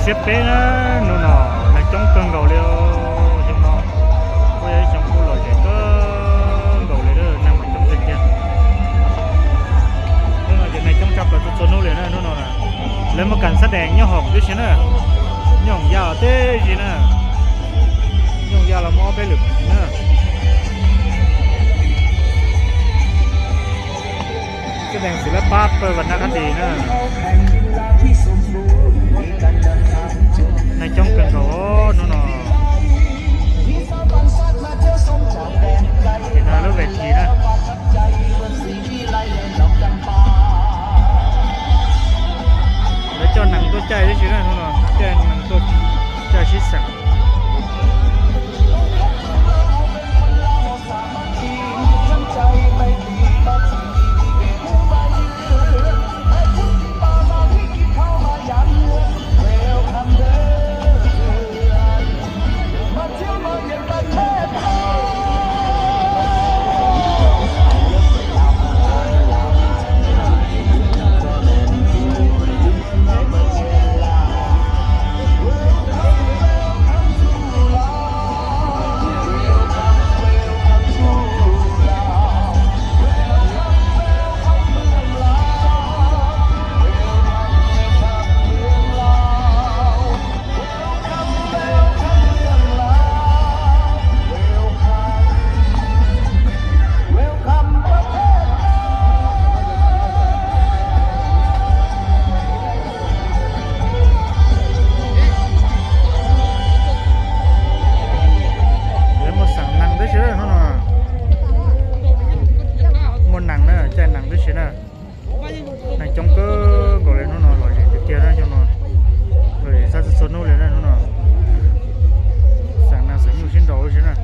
Tiếp bé đó, nó nó, nó chống cơn gầu liêu, chống nó. Có thể chống cơn gầu liêu, chống cơn gầu liêu đó, năng mà chống cơn kia. Nó nó, nó chống chập là tôi, tôi nô liêu đó, nó nó là. Lấy một cảnh sát đèn nhớ hỏng chút xíu nữa. Nhớ hỏng dao tê gì nữa. Nhớ hỏng dao là mua bé lựu nữa. ສະແດງສິລະປະເປີດວັນນະຄະດີເນາະ ໃນຈ້ອງເກີງກໍໂອ້ໂນເນາະ ເຫັນວ່າເລີເວທີນະ ແລ້ວເຈົ້າໜັງຕົວໃຫຍ່ທີ່ສຸດນະເນາະ ເຈົ້າໜັງຕົວໃຫຍ່ຊິສັງ. ແລ້ວໝົດສັ່ງໜັງດ້ວຍເຊີເນາະ ໝົດໜັງເນາະ ຈ່າຍໜັງດ້ວຍເຊີເນາະ. ໃນຈອງເກີ້ກໍເລີຍເນາະ ລອຍເດດຕຽວນະ ຈອງເນາະ ເລີຍຊາດສົດເນາະ ເລີຍນະ ເນາະ ສັ່ງນາງສາຍຢູ່ຊິນດອກຊິນະ.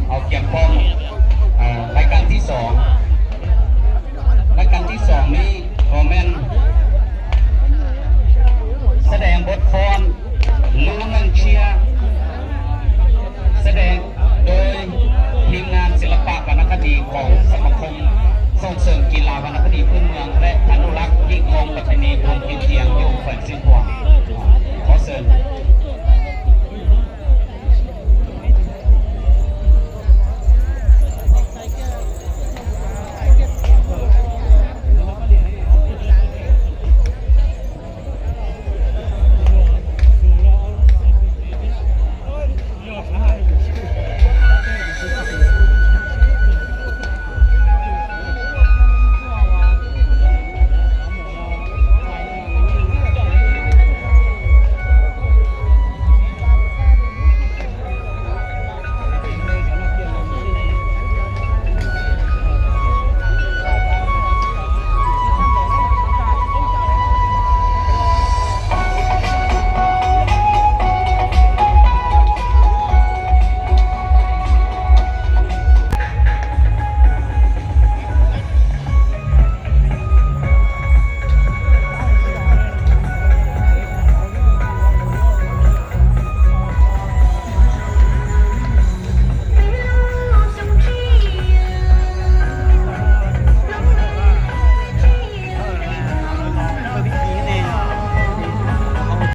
ເອົາກຽມພ້ອມ ເອີ ລາຍການທີສອງ ລາຍການທີສອງນີ້ກໍແມ່ນສະແດງບົດຟ້ອນ ຫຼື ແມ່ນເຊຍ ສະແດງໂດຍທີມງານສິລະປະວັນນະຄະດີຂອງສະມາຄົມສົ່ງເສີມກິລາວັນນະຄະດີພື້ນເມືອງ ແລະ ອະນຸລັກຮີດຄອງປະເພນີບຸນກິນຈຽງຢູ່ແຂວງຊຽງຂວາງ. ຂໍເຊີນ.